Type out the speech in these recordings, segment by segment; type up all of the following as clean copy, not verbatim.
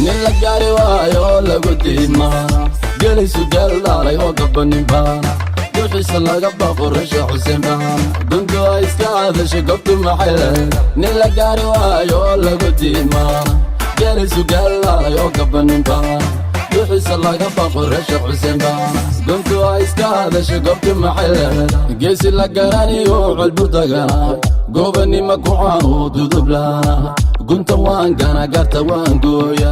Nin la gaari waayo oo lagu diimaana, gelaysu geel dhaalay oo gabanin baana, duxiisa laga baqo rasha Xuseen baana, guntu ay iska hadasha, gobtu maxay leeda? Nin la gaari waayo oo lagu diimaana, gelaysu geel dhaalay oo gabanin baana, duxiisa laga baqo rasha Xuseen baana, guntu ay iska hadasha, gobtu maxay leeda? Geesi la garaniyo colburdagana, gobanima ku caanu dudublaana, gunta waan gana, garta waan gooya,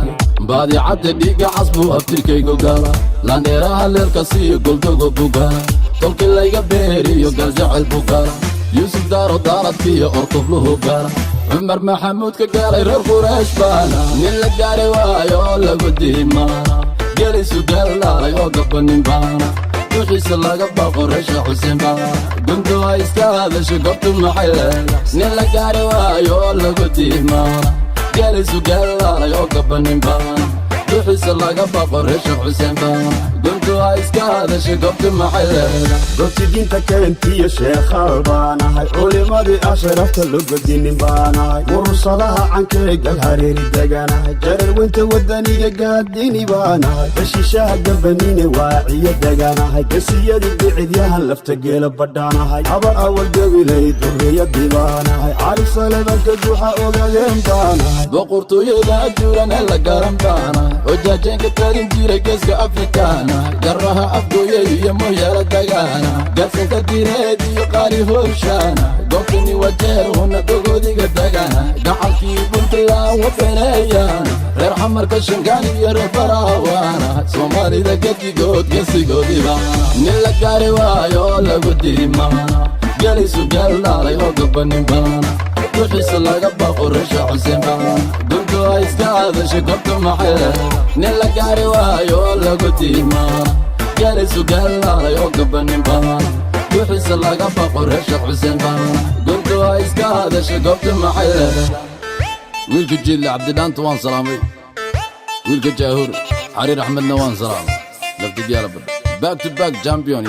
baadicadda dhiigga casbuu abtirkaygu gala, landheeraha leelka siiyo goldogo bugala, tolkii layga beeriyo galjacel bugala, Yuusuf Daaro daaradkiiyo ortufluhu gala, Cumar Maxamuud ka gaalay reer Quraysh baana. Nin la gaari waayo oo lagu diimaana, gelisu geel dhaalay oo gabanin baana, duxiisa laga baqo resha Xuseen baana, guntu ay iska hadasho, gobtu maxay leeda? Nin la gaari waayo oo lagu diimaana, gelisu geel dhaalay oo gabanin baana, duxiisa laga baqo resha Xuseen baana, guntu ay iska hadasho, gobtu maxay leeda? Goobti diinta keentiyo sheekhaal baanahay, culimadii asharafta loo godinin baanahay, murursadaha cankeegal hareeri deganahay, jararweynta wadaniga gaadini baanahay, heshiishaha gabanine waaciyo deganahay, gesiyadii dhicidyahan lafta geela badhaanahay, Habar Awal gabilay durriyadii baanahay, Cali Salebanka guuxa ogaadeen baanahay. Boqortooyada ajuuran ee la garan baana, oo jaajeenka talin jiray Geeska Afrikaana, garaha Afgooye iyo Moyala dagaana, garsanka direed iyo qaali horshaana, goobtani Wajeer huna dogoodiga dagaana, gacalkii Puntland wabeneeyaana, reer Xamarka Shangaan iyo reer Baraawaana, Soomaalida gedigood gesigoodiba. Nin la gaari waayo oo lagu diimaana, gelisu geel dhaalay oo gabanin baana, duxiisa laga baqo rasha Xuseen baana, guntu ay iska hadasha, gobtu maxay leeda? Nin la gaari waayo oo lagu diimaana, gelisu geel dhaalay oo gabanin baana, duxiisa laga baqo rasha Xuseen baana, guntu ay iska hadasha, gobtu maxay leeda? Wiilka Jiille Cabdidhaanta waan salaamay, wiilka Jaahur Xariir Axmedna waan salaamay. Laftigyaalabadha, back to back champion.